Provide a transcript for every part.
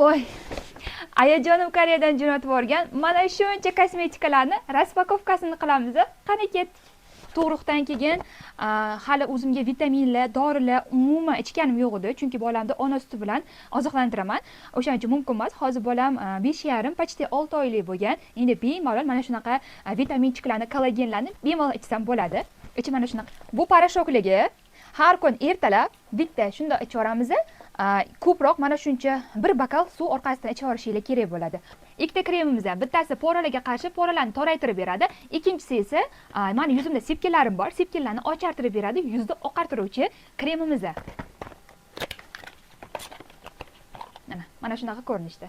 Voy, ayajonim Koreyadan jo'natib yuborgan mana shuncha kosmetikalarni распаковка sini qilamiz. Qani, ketdik. Tug'ruqdan keyin hali o'zimga vitaminlar, dorilar umuman ichganim yo'q edi, chunki bolamni ona suti bilan oziqlantiraman, o'shaning uchun mumkin emas. Hozir bolam 5,5, почти 6 oylik bo'lgan. Endi bemalol mana shunaqa витаминчик larni, kollagenlarni bemalol ichsam bo'ladi. Ichi mana shunaqa. Bu порошок ligi har kun ertalab bitta shundoq ichib yuboramiz. Ko'proq mana shuncha bir bokal suv orqasidan ichib yuborishinglar kerak bo'ladi. Ikkita kremimiz ham, bittasi пора larga qarshi, пора larni toraytirib beradi, ikkinchisi esa mani yuzimda sepkillarim bor, sepkillarni ochartirib beradi, yuzni oqartiruvchi kremimiz. Mana shunaqa ko'rinishda.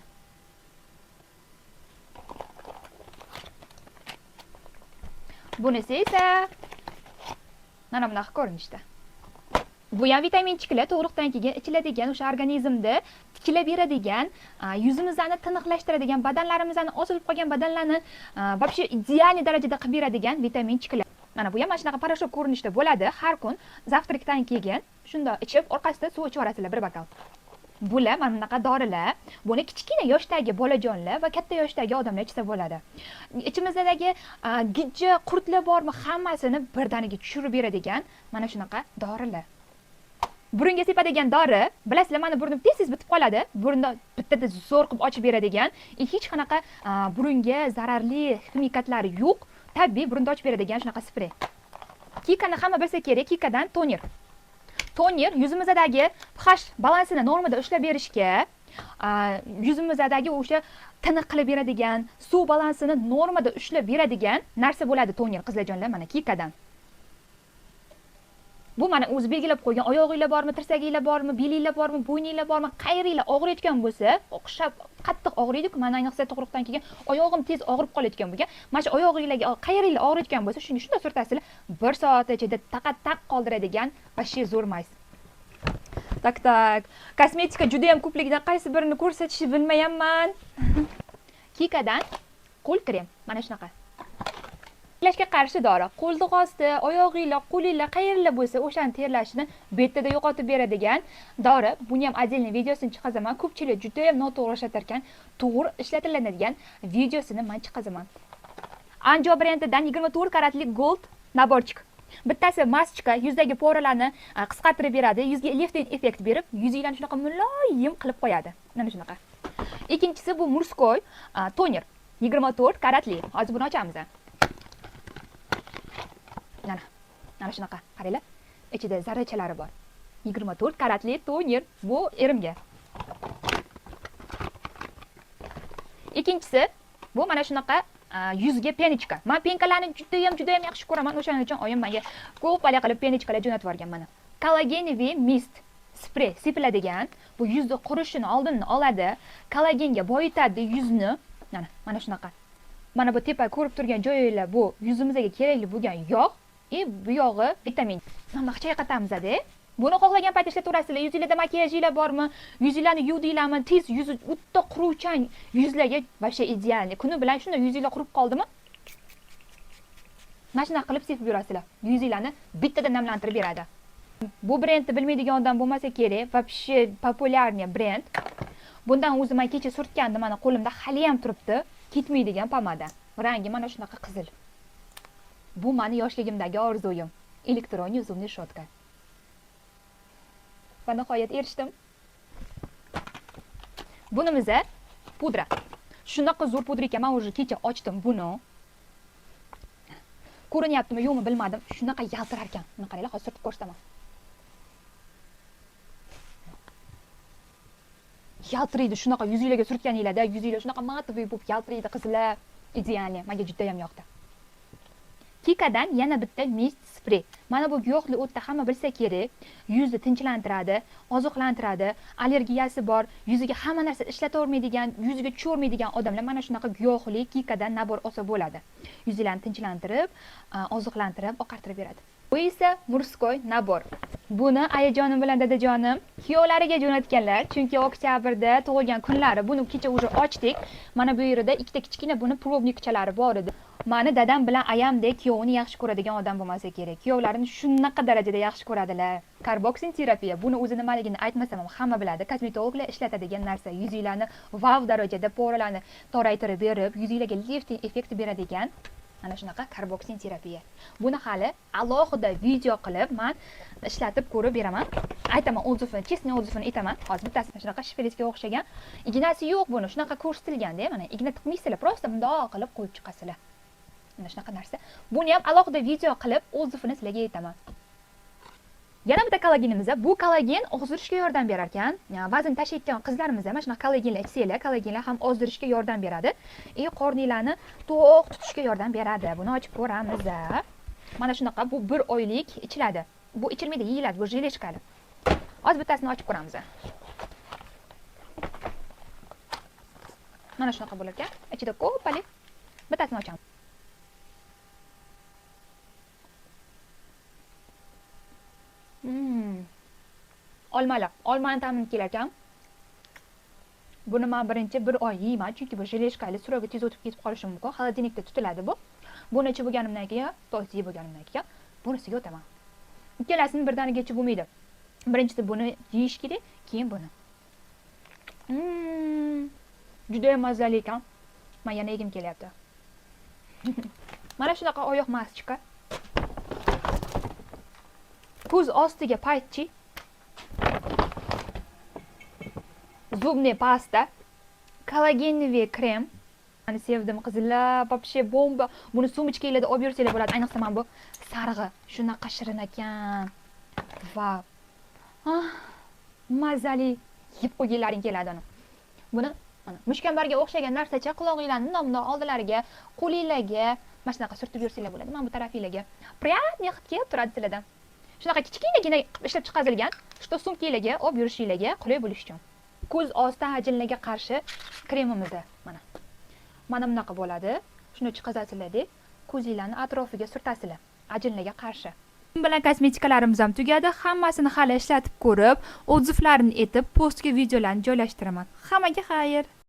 Bunisi esa mana bunaqa ko'rinishda. Bu ham витаминчик lar, tug'ruqdan keyin ichiladigan, o'sha organizmda tiklab beradigan, yuzimizni tiniqlashtiradigan, badanlarimizni osilib qolgan badanlarni вообще идеальный darajada qilib beradigan витаминчик lar. Mana bu ham mana shunaqa порошок ko'rinishda bo'ladi. Har kun завтрак dan keyin shundoq ichib, orqasida suv ichib yuborasizlar bir bokal. Bular mana bunaqa dorilar. Buni kichkina yoshdagi bolajonlar va katta yoshdagi odamlar ichsa bo'ladi. Ichimizdagi gijja, qurtlar bormi, hammasini birdaniga tushirib beradigan mana shunaqa dorilar. Burunga sepadigan dori, bilasizlar, mani burnim tez-tez bitib qoladi. Burunni bittada zo'r qilib ochib beradigan, hech qanaqa burunga zararli ximikatlari yo'q, tabiiy burunni ochib beradigan shunaqa sprey. Kikani hamma bilsa kerak, Kikadan toner. Toner yuzimizdagi pH balansini normada ushlab berishga, yuzimizdagi o'sha tiniq qilib beradigan, suv balansini normada ushlab beradigan narsa bo'ladi toner, qizlarjonlar, mana Kikadan. Bu mana o'zi belgilab qo'ygan, oyog'inglar bormi, tirsaginglar bormi, belinglar bormi, bo'yninglar bormi, qayeringlar og'riyotgan bo'lsa, o'xshab qattiq og'riydi-ku, mana ayniqsa tug'ruqdan keyin oyog'im tez og'rib qolayotgan bo'lgan. Mana shu oyog'inglarga, qayeringlar og'riyotgan bo'lsa, shuni shunday surtasizlar, 1 soat ichida taqa taq qoldiradigan вообще zo'r мазь. Так, так. Kosmetika juda ham ko'pligidan qaysi birini ko'rsatishni bilmayapman. Kikadan qo'l krem, mana shunaqa. Terlashga qarshi dori. Qo'ltiq osti, oyog'inglar, qo'linglar qayerlar bo'lsa, o'shani terlashini betida yo'qotib beradigan dori. Buni ham отдельный videosini chiqazaman. Ko'pchilik juda ham noto'g'ri ishlatar ekan. To'g'ri ishlatiladigan videosini men chiqazaman. Anjo brendidan 24 karatli gold наборчик. Bittasi масочка, yuzdagi пора larni qisqartirib beradi, yuzga lifting effekt berib, yuzinglarni shunaqa muloyim qilib qo'yadi. Mana shunaqa. Ikkinchisi bu мужской toner 24 karatli. Hozir buni ochamiz. Mana, mana shunaqa, qaranglar. Ichida zarrachalari bor. 24 karatli toner, bu erimga. Ikkinchisi bu mana shunaqa yuzga пеночка. Men пенка larni juda ham, juda ham yaxshi ko'raman. O'shaning uchun oyim menga ko'p pala qilib пеночка lar jo'natib yuborgan mana. Kollagenovый mist sprey sepiladigan, bu yuzni qurishini oldini oladi, kollagenga boyitadi yuzni. Mana, mana shunaqa. Mana bu tepa ko'rib turgan joylar bu yuzimizga kerakli bo'lgan yog' и bu yog'i vitamin. Mana bunaqa chayqatamiz-da. Buni xohlagan payt ishlataverasizlar. Yuzinglarda makiyajinglar bormi? Yuzinglarni yuvdinglarmi? Tez yuzi o'ta quruvchan yuzlarga вообще идеальный. Kuni bilan shunday yuzinglar qurib qoldimi? Mana shunaqa qilib sepib yurasizlar. Yuzinglarni bittada namlantirib beradi. Bu brendni bilmaydigan odam bo'lmasa kerak. Вообще популярный brend. Bundan o'zim men kecha surtgandim, mana qo'limda hali ham turibdi. Ketmaydigan pomada. Rangi mana shunaqa qizil. Bu meni yoshligimdagi orzuyim. Электронный зубный щетка. Va nihoyat erishdim. Bunimiz pudra. Shunaqa zo'r pudra ekan, men уже kecha ochdim buni. Ko'rinyaptimi, yo'qmi bilmadim. Shunaqa yaltirar ekan. Buni qaranglar, hozir surtib ko'rsataman. Yaltiraydi, shunaqa yuzinglarga surtganinglarda, yuzinglar shunaqa матовый bo'lib yaltiraydi, qizlar. Идеальный, menga juda ham yoqdi. Kikadan yana bitta mist sprey. Mana bu giyohli o'tda hamma bilsa kerak, yuzni tinchlantiradi, oziqlantiradi, allergiyasi bor, yuziga hamma narsa ishlatavermaydigan, yuziga tushavermaydigan odamlar mana shunaqa giyohli Kikadan набор olsa bo'ladi. Yuzinglarni tinchlantirib, oziqlantirib, oqartirib beradi. Bu esa мужской набор. Buni ayajonim bilan dadajonim kuyovlariga jo'natganlar, chunki oktyabrda tug'ilgan kunlari. Buni kecha уже ochdik. Mana bu yerda ikkita kichkina buni пробник chalari bor edi. Mani dadam bilan ayamdek kuyovini yaxshi ko'radigan odam bo'lmasa kerak. Kuyovlarini shunaqa darajada yaxshi ko'radilar. Karboksin terapiya, buni o'zi nimaligini aytmasam ham hamma biladi. Kosmetologlar ishlatadigan narsa, yuzinglarni вау darajada пора larni toraytirib berib, yuzinglarga lifting effekti beradigan mana shunaqa karboksin terapiya. Buni hali alohida video qilib man ishlatib ko'rib beraman. Aytaman отзыв ini, честный отзыв ini aytaman. Hozir bittasi shunaqa shpritsga o'xshagan. Ignasi yo'q buni, shunaqa ko'rsatilganda, mana igna tiqmaysizlar, просто bundoq qilib qo'yib chiqasizlar. Mana shunaqa narsa. Buni ham alohida video qilib отзыв ini sizlarga aytaman. Yana bitta kollagenimiz. Bu kollagen ozdirishga yordam berar ekan. Vazn tashlayotgan qizlarimiz mana shunaqa kollagenlar ichsanglar, kollagenlar ham ozdirishga yordam beradi. И qorninglarni to'q tutishga yordam beradi. Buni ochib ko'ramiz. Mana shunaqa bu bir oylik ichiladi. Bu ichilmaydi, yeyiladi, bu желешка li. Hozir bittasini ochib ko'ramiz. Mana shunaqa bo'lar ekan. Ichida ko'palik. Bittasini ochamiz. Olmalar, olmani ta'mini kelar ekan. Buni men birinchi bir oy yeyman, chunki bu желешка li срок i tez o'tib ketib qolishi mumkin. Холодильник da tutiladi bu. Buni ichib bo'lganimdan keyin, to'g'risi yeb bo'lganimdan keyin bunisiga o'taman. Ikkalasini birdaniga ichib bo'lmaydi. Birinchisi buni yeyish kerak, keyin buni. Juda ham mazali ekan. Men yana yegim kelyapti. Mana shunaqa oyoq maschka. Ko'z ostiga paytchi. Зубная pasta, kollagenli krem. Mani sevdim qizlar, вообще bomba. Buni sumочкanglarda olib yursanglar bo'ladi. Ayniqsa mana bu sarig'i shunaqa shirin ekan. Va mazali yeb qo'yginlaring keladi uni. Buni mana mushkambarga o'xshagan narsacha qulog'inglarni bundoq oldilariga, qo'linglarga mana shunaqa surtib yursanglar bo'ladi. Mana bu tarafinglarga. Приятный hid kelib turadi sizlardan. Shunaqa kichkinagina qilib ishlab chiqarilgan, что sumkanglarga olib yurishinglarga qulay bo'lishi uchun. Ko'z osti ajinlarga qarshi kremimiz mana. Mana bunaqa bo'ladi. Shuni chiqazasizlar-da, ko'zinglarni atrofiga surtasizlar ajinlarga qarshi. Bu bilan kosmetikalarimiz ham tugadi. Hammasini hali ishlatib ko'rib, отзыв larini aytib, postga videolarni joylashtiraman. Hammaga xayr.